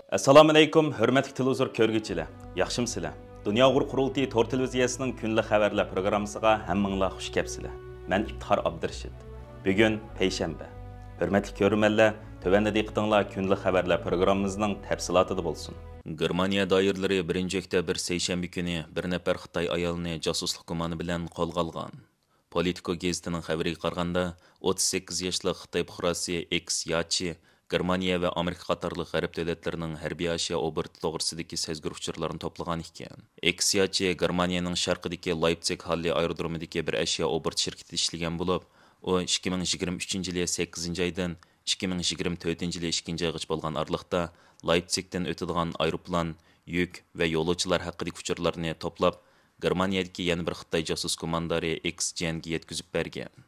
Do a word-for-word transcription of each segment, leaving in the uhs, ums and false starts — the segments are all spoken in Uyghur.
ئەسسالامۇئەلەيكۇم، ھۆرمەتلىك تېلېۋىزور كۆرگۈچىلەر، ياخشىمۇسىلەر؟ دۇنيا ئۇيغۇر قۇرۇلتىيى تور تېلېۋىزىيەسىنىڭ كۈندىلىك خەۋەرلەر پروگراممىسىغا ھەممىڭلار خۇش كەپسىلەر. مەن ئىپتىخار ئابدۇرېشىت. بۈگۈن پەيشەنبە. ھۆرمەتلىك كۆرۈرمەنلەر، تۆۋەندە دىققىتىڭلار كۈندىلىك خەۋەرلەر پروگراممىمىزنىڭ تەپسىلاتىدا بولسۇن. گېرمانىيە دائىرىلىرى بىرىنچى ئۆكتەبىر سەيشەنبە كۈنى بىر نەپەر خىتاي ئايالىنى جاسۇسلۇق گۇمانى بىلەن قولغا ئالغان. پولىتىكو گېزىتىنىڭ خەۋىرىگە قارىغاندا، ئوتتۇز سەككىز ياشلىق خىتاي پۇقراسى ئېكس ياچى گېرمانىيە ۋە ئامېرىكا قاتارلىق غەرب دۆلەتلىرىنىڭ ھەربىي ئەشيا ئوبوروتى توغرىسىدىكى سەزگۈر ئۇچۇرلارنى توپلىغان ئىكەن. ئېكس ياچى گېرمانىيەنىڭ شەرقىدىكى لايپتسىگ ھاللې ئايرودرومىدىكى بىر ئەشيا ئوبوروت شىركىتىدە ئىشلىگەن بولۇپ، ئۇ ئىككى مىڭ يىگىرمە ئۈچىنچى يىلى سەككىزىنچى ئايدىن ئىككى مىڭ يىگىرمە تۆتىنچى يىلى ئىككىنچى ئايغىچە بولغان ئارىلىقتا لايپتسىگتىن ئۆتىدىغان ئايروپىلان، يۈك ۋە يولۇچىلار ھەققىدىكى ئۇچۇرلارنى توپلاپ، گېرمانىيەدىكى يەنە بىر خىتاي جاسۇس گۇماندارى ئېكس جيەنگە يەتكۈزۈپ بەرگەن.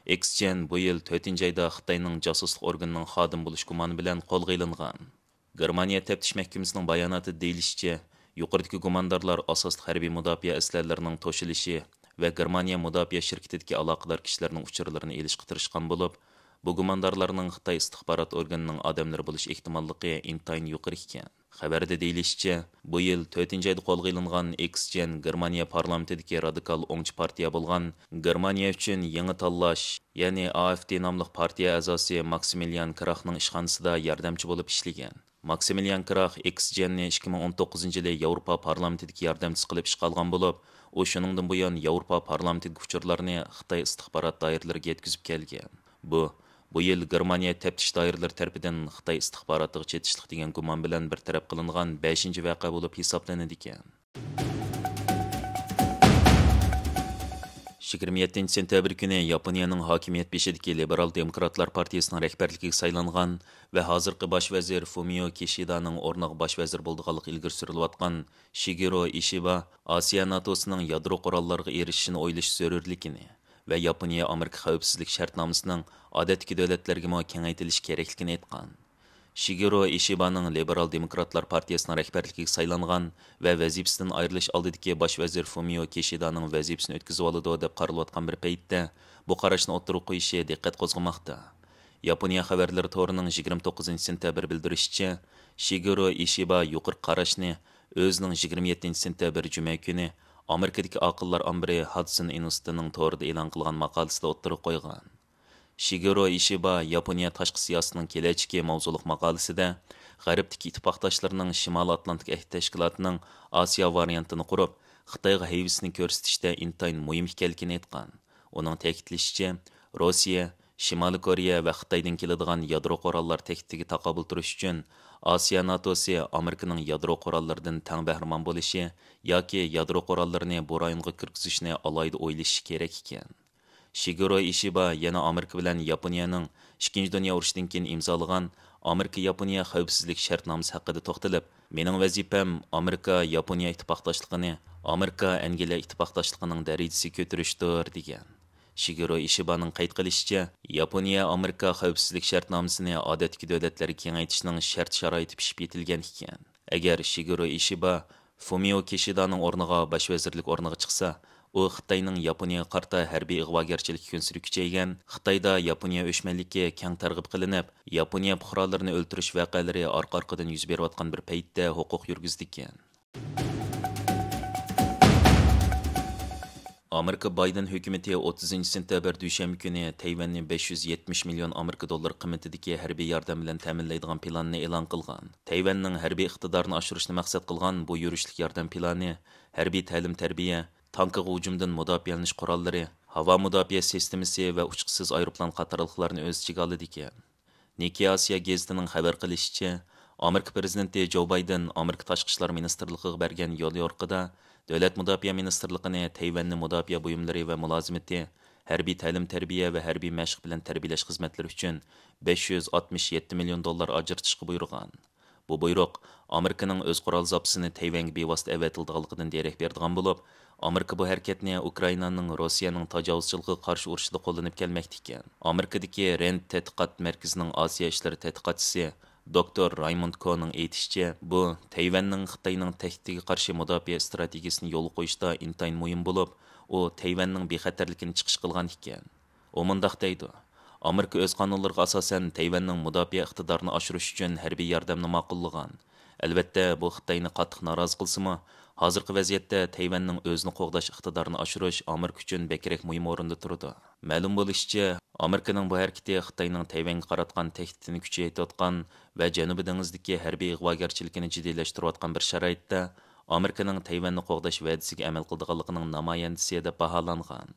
ئېكس جيەن بۇ يىل تۆتىنچى ئايدا خىتاينىڭ جاسۇسلۇق ئورگىنىنىڭ خادىمى بولۇش گۇمانى بىلەن قولغا ئېلىنغان. گېرمانىيە تەپتىش مەھكىمىسىنىڭ باياناتىدا دېيىلىشىچە، يۇقىرىدىكى گۇماندارلار ئاساسلىق ھەربىي مۇداپىئە ئەسلىھەلىرىنىڭ توشۇلۇشى ۋە گېرمانىيە مۇداپىئە شىركىتىدىكى ئالاقىدار كىشىلەرنىڭ ئۇچۇرلىرىنى ئېلىشقا تىرىشقان بولۇپ، بۇ گۇماندارلارنىڭ خىتاي ئىستىخبارات ئورگىنىنىڭ ئادەملىرى بولۇش ئېھتىماللىقى ئىنتايىن يۇقىرى ئىكەن. خەۋەردە دېيىلىشىچە، بۇ يىل تۆتىنچى ئايدا قولغا ئېلىنغان ئېكس جيەن گېرمانىيە پارلامېنتىدىكى رادىكال ئوڭچى پارتىيە بولغان گېرمانىيە ئۈچۈن يېڭى تاللاش، يەنى ئا ئېف دې ناملىق پارتىيە ئەزاسى ماكسىمىليان كراخنىڭ ئىشخانىسىدا ياردەمچى بولۇپ ئىشلىگەن. ماكسىمىليان كراخ ئېكس جيەننى ئىككى مىڭ ئون توققۇزىنچى يىلى ياۋروپا پارلامېنتىدىكى ياردەمچىسى قىلىپ ئىشقا ئالغان بولۇپ، ئۇ شۇنىڭدىن بۇيان ياۋروپا پارلامېنتىدىكى ئۇچۇرلارنى خىتاي ئىستىخبارات دائىرىلىرىگە يەتكۈزۈپ كەلگەن. بۇ، بۇ يىل گېرمانىيە تەپتىش دائىرىلىرى تەرىپىدىن خىتاي ئىستىخباراتىغا چېتىشلىق دېگەن گۇمان بىلەن بىر تەرەپ قىلىنغان بەشىنچى ۋەقە بولۇپ ھېسابلىنىدىكەن. يىگىرمە يەتتىنچى سېنتەبىر كۈنى ياپونىيەنىڭ ھاكىمىيەت بېشىدىكى لىبېرال دېموكراتلار پارتىيىسىنىڭ رەھبەرلىكىگە سايلانغان ۋە ھازىرقى باش ۋەزىر فۇمىيو كىشىدانىڭ ئورنىغا باش ۋەزىر بولىدىغانلىقى ئىلگىرى سۈرۈلۈۋاتقان شىگېرو ئىشىبا ئاسىيا ناتوسىنىڭ يادرو قوراللىرىغا ئېرىشىشىنى ئويلىشىش زۆرۈرلۈكىنى ۋە ياپونىيە ئامېرىكا خەۋپسىزلىك شەرتنامىسىنىڭ ئادەتتىكى دۆلەتلەرگىمۇ كېڭەيتىلىشى كېرەكلىكىنى ئېيتقان. شىگېرو ئىشىبانىڭ لىبېرال دېموكراتلار پارتىيىسىنىڭ رەھبەرلىكىگە سايلانغان ۋە ۋەزىپىسىدىن ئايرىلىش ئالدىدىكى باش ۋەزىر فۇمىيو كىشىدانىڭ ۋەزىپىسىنى ئۆتكۈزۈۋالىدۇ دەپ قارىلىۋاتقان بىر پەيتتە، بۇ قاراشنى ئوتتۇرىغا قويۇشى دىققەت قوزغىماقتا. ياپونىيە خەۋەرلىرى تورىنىڭ يىگىرمە توققۇزىنچى سېنتەبىر بىلدۈرۈشىچە، شىگېرو ئىشىبا يۇقىرىقى قاراشنى ئۆزىنىڭ يىگىرمە يەتتىنچى سېنتەبىر جۈمە كۈنى ئامېرىكىدىكى ئاقىللار ئامبىرى ھادسون ئىنستىتىنىڭ تورىدا ئېلان قىلغان ماقالىسىدە ئوتتۇرىغا قويغان. شىگېرو ئىشىبا ياپونىيە تاشقى سىياسىتىنىڭ كېلەچىكى ماۋزۇلۇق ماقالىسىدە، غەربتىكى ئىتتىپاقداشلىرىنىڭ شىمالىي ئاتلانتىك ئەھدى تەشكىلاتىنىڭ ئاسىيا ۋارىيانتىنى قۇرۇپ، خىتايغا ھەيۋىسىنى كۆرسىتىشتە ئىنتايىن مۇھىم ئىكەنلىكىنى ئېيتقان. ئۇنىڭ تەكىتلىشىچە، روسىيە، شىمالىي كورېيە ۋە خىتايدىن كېلىدىغان يادرو قوراللار تەھدىتىگە تاقابىل تۇرۇش ئۈچۈن، ئاسىيا ناتوسى ئامېرىكىنىڭ يادرو قوراللىرىدىن تەڭ بەھرىمەن بولۇشى ياكى يادرو قوراللىرىنى بۇ رايونغا كىرگۈزۈشنى ئالاھىدە ئويلىشىشى كېرەك ئىكەن. شىگېرو ئىشىبا يەنە ئامېرىكا بىلەن ياپونىيەنىڭ ئىككىنچى دۇنيا ئۇرۇشىدىن كېيىن ئىمزالىغان ئامېرىكا ياپونىيە خەۋپسىزلىك شەرتنامىسى ھەققىدە توختىلىپ، مېنىڭ ۋەزىپەم ئامېرىكا ياپونىيە ئىتتىپاقداشلىقىنى ئامېرىكا ئەنگلىيە ئىتتىپاقداشلىقىنىڭ دەرىجىسىگە كۆتۈرۈشتۇر، دېگەن. شىگېرو ئىشىبانىڭ قەيت قىلىشىچە، ياپونىيە ئامېرىكا خەۋپسىزلىك شەرتنامىسىنى ئادەتتىكى دۆلەتلەرگە كېڭەيتىشنىڭ شەرت شارائىتى پىشىپ يېتىلگەن ئىكەن. ئەگەر شىگېرو ئىشىبا فۇمىيو كىشىدانىڭ ئورنىغا باش ۋەزىرلىك ئورنىغا چىقسا، ئۇ خىتاينىڭ ياپونىيەگە قارىتا ھەربىي ئىغۋاگەرچىلىكى كۈنسېرى كۈچەيگەن، خىتايدا ياپونىيە ئۆچمەنلىكى كەڭ تەرغىب قىلىنىپ، ياپونىيە پۇقرالىرىنى ئۆلتۈرۈش ۋەقەلىرى ئارقا-ئارقىدىن يۈز بېرىۋاتقان بىر پەيتتە ھوقۇق يۈرگۈزىدىكەن. ئامېرىكا بايدېن ھۆكۈمىتى ئوتتۇزىنچى سېنتەبىر دۈشەنبە كۈنى تەيۋەننى بەش يۈز يەتمىش مىليون ئامېرىكا دوللىرى قىممىتىدىكى ھەربىي ياردەم بىلەن تەمىنلەيدىغان پىلاننى ئېلان قىلغان. تەيۋەننىڭ ھەربىي ئىقتىدارىنى ئاشۇرۇشنى مەقسەت قىلغان بۇ يۈرۈشلۈك ياردەم پىلانى ھەربىي تەلىم-تەربىيە، تانكىغا ھۇجۇمدىن مۇداپىئەلىنىش قوراللىرى، ھاۋا مۇداپىئە سىستېمىسى ۋە ئۇچقۇچىسىز ئايروپىلان قاتارلىقلارنى ئۆز ئىچىگە ئالىدىكەن. نىككېي ئاسىيا گېزىتىنىڭ خەۋەر قىلىشىچە، ئامېرىكا پىرېزىدېنتى جو بايدېن ئامېرىكا تاشقى ئىشلار مىنىستىرلىقىغا بەرگەن يوليورۇقىدا، دۆلەت مۇداپىئە مىنىستىرلىقىنى تەيۋەننى مۇداپىئە بۇيۇملىرى ۋە مۇلازىمىتى، ھەربىي تەلىم-تەربىيە ۋە ھەربىي مەشىق بىلەن تەربىيەلەش خىزمەتلىرى ئۈچۈن بەش يۈز ئاتمىش يەتتە مىليون دوللار ئاجرىتىشقا بۇيرۇغان. بۇ بۇيرۇق ئامېرىكىنىڭ ئۆز قورال زاپىسىنى تەيۋەنگە بىۋاسىتە ئەۋەتىلىدىغانلىقىدىن دېرەك بېرىدىغان بولۇپ، ئامېرىكا بۇ ھەرىكەتنى ئۇكرائىنانىڭ روسىيەنىڭ تاجاۋۇزچىلىقىغا قارشى ئۇرۇشىدا قوللىنىپ كەلمەكتە ئىكەن. ئامېرىكىدىكى رېند تەتقىقات مەركىزىنىڭ ئاسىيا ئىشلىرى تەتقىقاتچىسى دوكتور رايموند كونىڭ ئېيتىشىچە، بۇ تەيۋەننىڭ خىتاينىڭ تەھدىتىگە قارشى مۇداپىئە ئىستراتېگىيىسىنى يولغا قويۇشتا ئىنتايىن مۇھىم بولۇپ، ئۇ تەيۋەننىڭ بىخەتەرلىكىنى چىقىش قىلغان ئىكەن. ئۇ مۇنداق دەيدۇ، ئامېرىكا ئۆز قانۇنلىرىغا ئاساسەن تەيۋەننىڭ مۇداپىئە ئىقتىدارىنى ئاشۇرۇش ئۈچۈن ھەربىي ياردەمنى ماقۇللىغان. ئەلۋەتتە، بۇ خىتاينى قاتتىق نارازى قىلسىمۇ، ھازىرقى ۋەزىيەتتە تەيۋەننىڭ ئۆزىنى قوغداش ئىقتىدارىنى ئاشۇرۇش ئامېرىكا ئۈچۈن بەكرەك مۇھىم ئورۇندا تۇرىدۇ. مەلۇم بولۇشىچە، ئامېرىكىنىڭ بۇ ھەرىكىتى خىتاينىڭ تەيۋەنگە قاراتقان تەھدىتىنى كۈچەيتىۋاتقان ۋە جەنۇبىي دېڭىزدىكى ھەربىي ئىغۋاگەرچىلىكىنى جىددىيلەشتۈرۈۋاتقان بىر شارائىتتا، ئامېرىكىنىڭ تەيۋەننى قوغداش ۋەدىسىگە ئەمەل قىلىدىغانلىقىنىڭ نامايەندىسى دەپ باھالانغان.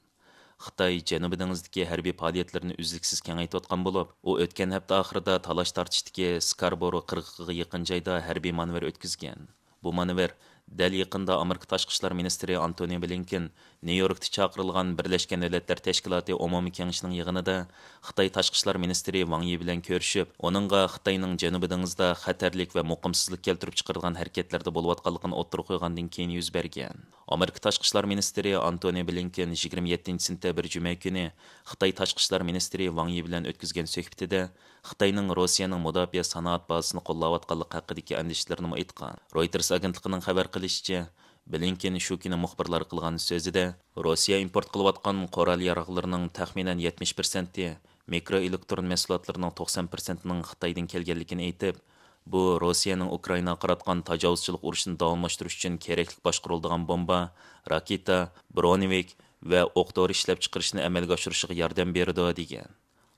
خىتاي جەنۇبىي دېڭىزدىكى ھەربىي پائالىيەتلىرىنى ئۈزلۈكسىز كېڭەيتىۋاتقان بولۇپ، ئۇ ئۆتكەن ھەپتە ئاخىرىدا تالاش تارتىشتىكى سكاربورو قىرغىقىغا يېقىن جايدا ھەربىي مانېۋىر ئۆتكۈزگەن. بۇ مانېۋىر دەل يېقىندا ئامېرىكا تاشقى ئىشلار مىنىستىرى ئانتونى بلىنكېن نيۇ يوركتا چاقىرىلغان بىرلەشكەن دۆلەتلەر تەشكىلاتى ئومۇمىي كېڭىشىنىڭ يىغىنىدا خىتاي تاشقى ئىشلار مىنىستىرى ۋاڭ يى بىلەن كۆرۈشۈپ، ئۇنىڭغا خىتاينىڭ جەنۇبىي دېڭىزدا خەتەرلىك ۋە مۇقىمسىزلىق كەلتۈرۈپ چىقىرىدىغان ھەرىكەتلەردە بولۇۋاتقانلىقىنى ئوتتۇرىغا قويغاندىن كېيىن يۈز بەرگەن. ئامېرىكا تاشقى ئىشلار مىنىستىرى ئانتونى بلىنكېن يىگىرمە يەتتىنچى سېنتەبىر جۈمە كۈنى خىتاي تاشقى ئىشلار مىنىستىرى ۋاڭ يى بىلەن ئۆتكۈزگەن سۆھبىتىدە خىتاينىڭ روسىيەنىڭ مۇداپىئە سانائەت بازىسىنى قوللاۋاتقانلىقى ھەققىدىكى ئەندىشىلىرىنىمۇ ئېيتقان. رويتېرس ئاگېنتلىقىنىڭ خەۋەر قىلىشىچە، بلىنكېن شۇ كۈنى مۇخبىرلارغا قىلغان سۆزىدە، روسىيە ئىمپورت قىلىۋاتقان قورال ياراغلىرىنىڭ تەخمىنەن يەتمىش پىرسەنتى مىكرو ئېلېكترون مەھسۇلاتلىرىنىڭ توقسان پىرسەنتىنىڭ خىتايدىن كەلگەنلىكىنى ئېيتىپ، بۇ روسىيەنىڭ ئۇكرائىناغا قاراتقان تاجاۋۇزچىلىق ئۇرۇشىنى داۋاملاشتۇرۇش ئۈچۈن كېرەكلىك باشقۇرۇلىدىغان بومبا، راكېتا، برونېۋىك ۋە ئوق دورا ئىشلەپچىقىرىشنى ئەمەلگە ئاشۇرۇشىغا ياردەم بېرىدۇ، دېگەن.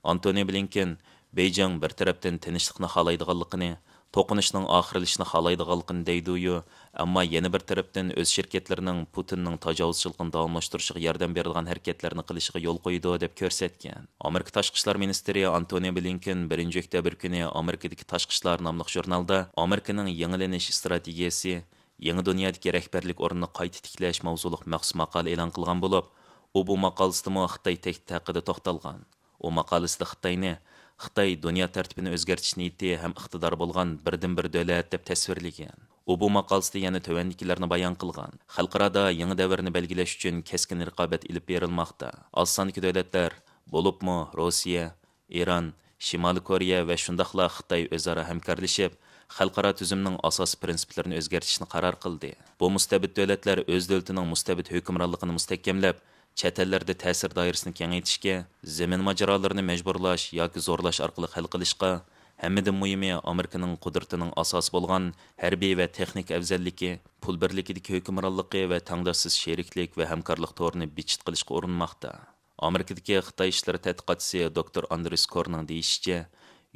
ئانتونى بلىنكېن بېيجىڭ بىر تەرەپتىن تىنچلىقنى خالايدىغانلىقىنى، توقۇنۇشنىڭ ئاخىرلىشىشىنى خالايدىغانلىقىنى دەيدۇ-يۇ، ئەمما يەنە بىر تەرەپتىن ئۆز شىركەتلىرىنىڭ پۇتىننىڭ تاجاۋۇزچىلىقىنى داۋاملاشتۇرۇشىغا ياردەم بېرىدىغان ھەرىكەتلەرنى قىلىشىغا يول قويىدۇ، دەپ كۆرسەتكەن. ئامېرىكا تاشقى ئىشلار مىنىستىرى ئانتونى بلىنكېن بىرىنچى ئۆكتەبىر كۈنى ئامېرىكىدىكى تاشقى ئىشلار ناملىق ژۇرنالدا ئامېرىكىنىڭ يېڭىلىنىش ئىستراتېگىيىسى، يېڭى دۇنيادىكى رەھبەرلىك ئورنىنى قايتا تىكلەش ماۋزۇلۇق مەخسۇس ماقالە ئېلان قىلغان بولۇپ، ئۇ بۇ ماقالىسىدىمۇ خىتاي تەھدىتى ھەققىدە توختالغان. ئۇ ماقالىسىدە خىتاينى، خىتاي دۇنيا تەرتىپىنى ئۆزگەرتىش نىيىتى ھەم ئىقتىدارى بولغان بىردىنبىر دۆلەت دەپ تەسۋىرلىگەن. ئۇ بۇ ماقالىسىدە يەنە تۆۋەندىكىلەرنى بايان قىلغان: خەلقئارادا يېڭى دەۋرنى بەلگىلەش ئۈچۈن كەسكىن رىقابەت ئېلىپ بېرىلماقتا. ئاز ساندىكى دۆلەتلەر، بولۇپمۇ روسىيە، ئىران، شىمالىي كورېيە ۋە شۇنداقلا خىتاي ئۆزئارا ھەمكارلىشىپ، خەلقئارا تۈزۈمنىڭ ئاساسىي پىرىنسىپلىرىنى ئۆزگەرتىشنى قارار قىلدى. بۇ مۇستەبىت دۆلەتلەر ئۆز دۆلىتىنىڭ مۇستەبىت ھۆكۈمرانلىقىنى مۇستەھكەملەپ، چەت ئەللەردە تەسىر دائىرىسىنى كېڭەيتىشكە، زېمىن ماجىرالىرىنى مەجبۇرلاش ياكى زورلاش ئارقىلىق ھەل قىلىشقا، ھەممىدىن مۇھىمى، ئامېرىكىنىڭ قۇدرىتىنىڭ ئاساسى بولغان ھەربىي ۋە تېخنىكا ئەۋزەللىكى، پۇل بىرلىكىدىكى ھۆكۈمرانلىقى ۋە تەڭداشسىز شېرىكلىك ۋە ھەمكارلىق تورىنى بىچىت قىلىشقا ئۇرۇنماقتا. ئامېرىكىدىكى خىتاي ئىشلىرى تەتقىقاتچىسى دوكتور ئاندرېس كورنىڭ دېيىشىچە،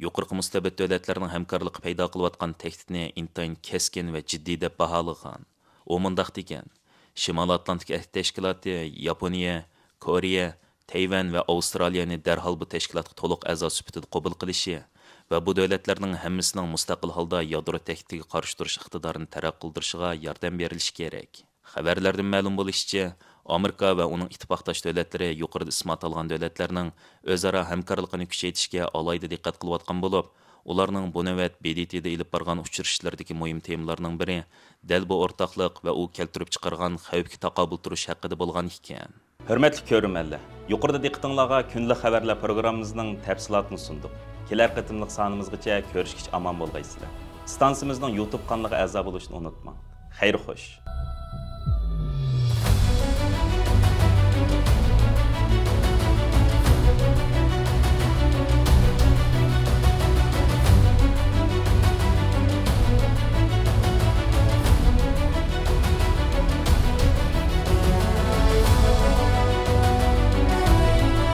يۇقىرىقى مۇستەبىت دۆلەتلەرنىڭ ھەمكارلىقى پەيدا قىلىۋاتقان تەھدىتنى ئىنتايىن كەسكىن ۋە جىددىي دەپ باھالىغان. ئۇ مۇنداق دېگەن: شىمالىي ئاتلانتىك ئەھدى تەشكىلاتى ياپونىيە، كورېيە، تەيۋەن ۋە ئاۋسترالىيەنى دەرھال بۇ تەشكىلاتقا تولۇق ئەزا سۈپىتىدە قوبۇل قىلىشى ۋە بۇ دۆلەتلەرنىڭ ھەممىسىنىڭ مۇستەقىل ھالدا يادرو تەھدىتىگە قارشى تۇرۇش ئىقتىدارىنى تەرەققىي قىلدۇرۇشىغا ياردەم بېرىلىشى كېرەك. خەۋەرلەردىن مەلۇم بولۇشىچە، ئامېرىكا ۋە ئۇنىڭ ئىتتىپاقداش دۆلەتلىرى يۇقىرىدا ئىسمى ئاتالغان دۆلەتلەرنىڭ ئۆزئارا ھەمكارلىقىنى كۈچەيتىشكە ئالاھىدە دىققەت قىلىۋاتقان بولۇپ، ئۇلارنىڭ بۇ نۆۋەت ب د ت دا ئېلىپ بارغان ئۇچرىشىشلىرىدىكى مۇھىم تېمىلارنىڭ بىرى دەل بۇ ئورتاقلىق ۋە ئۇ كەلتۈرۈپ چىقارغان خەۋپكە تاقابىل تۇرۇش ھەققىدە بولغان ئىكەن. ھۆرمەتلىك كۆرۈرمەنلەر، يۇقىرىدا دىققىتىڭلارغا كۈندىلىك خەۋەرلەر پروگراممىمىزنىڭ تەپسىلاتىنى سۇندۇق. كېلەر قېتىملىق سانىمىزغىچە كۆرۈشكىچە ئامان بولغايسىلەر. ئىستانسىمىزنىڭ يۇتۇب قانىلىغا ئەزا بولۇشنى ئۇنتۇماڭ. خەير خوش.